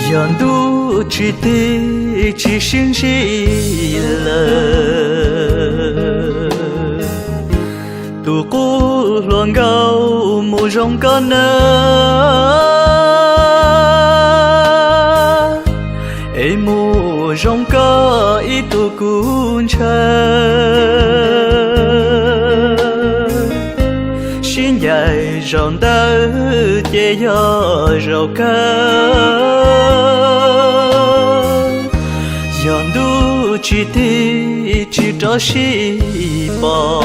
Yog ntuj tsis tig tsis sib ntsib lawm, tus qub hluas nkauj mus zoo koj nawb, es mus zoo koj ib tug kuv ntshaw. Sib ncaim zaum ntawd ces yog zaum kawg. Yog ntuj tsis tig tsis rov sib pom,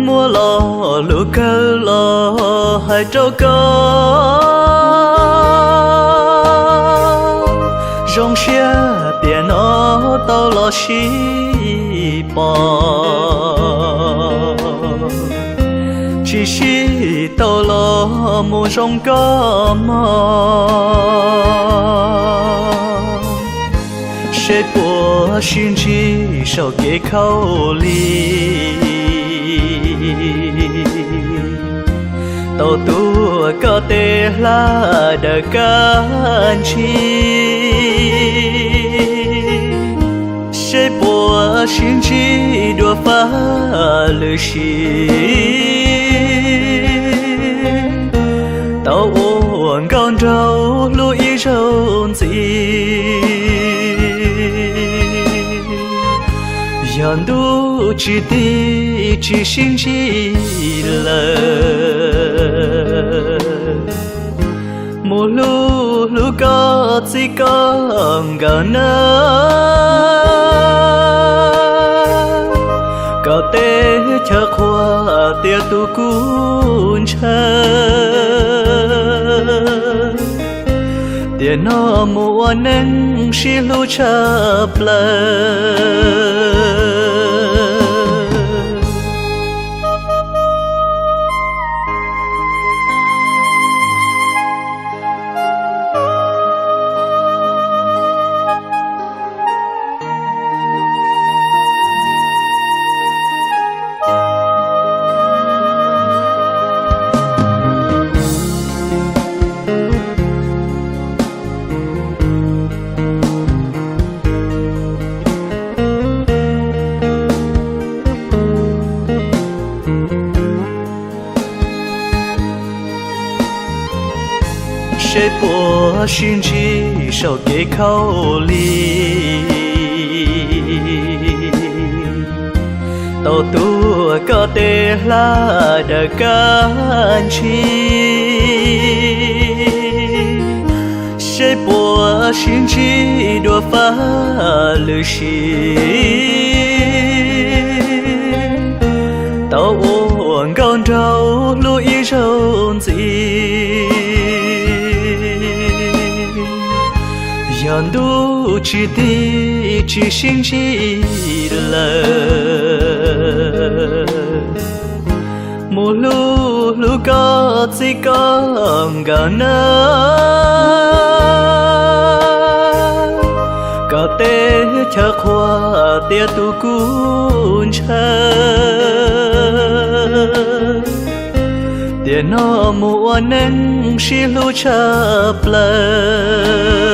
muab lo lus kawg los hais rau koj. Zoo siab tiam no tau los sib pom, tsis sib tau los mus zoo koj mog. Seb puas sib ntsib saum kev khaub lig, tau tuav koj tej hlab daws kab ntsig. Seb puas sib ntsib dua fab lwm sim, tau ua nkauj nraug hlub ib zaug ntxiv. Yog ntuj tsis tig tsis sib ntsib lawm, mus hlub hlub koj txij koj nkawm nawb, kom teb chaws qhuas tias tus kuv ntshaw. Tiam no mus ua neej sib hlub tshaj plaws. Seb puas sib ntsib saum kev khaub lig, tau tuav koj tej hlab daws kab ntsig. Seb puas sib ntsib dua fab lwm sim, tau ua nkauj nraug hlub ib zaug ntxiv. Yog ntuj tsis tig tsis sib ntsib lawm, mus hlub hlub koj txij koj nkawm nawb, kom teb chaws qhuas tias tus kuv ntshaw. Tiam no mus ua neej sib hlub tshaj plaws.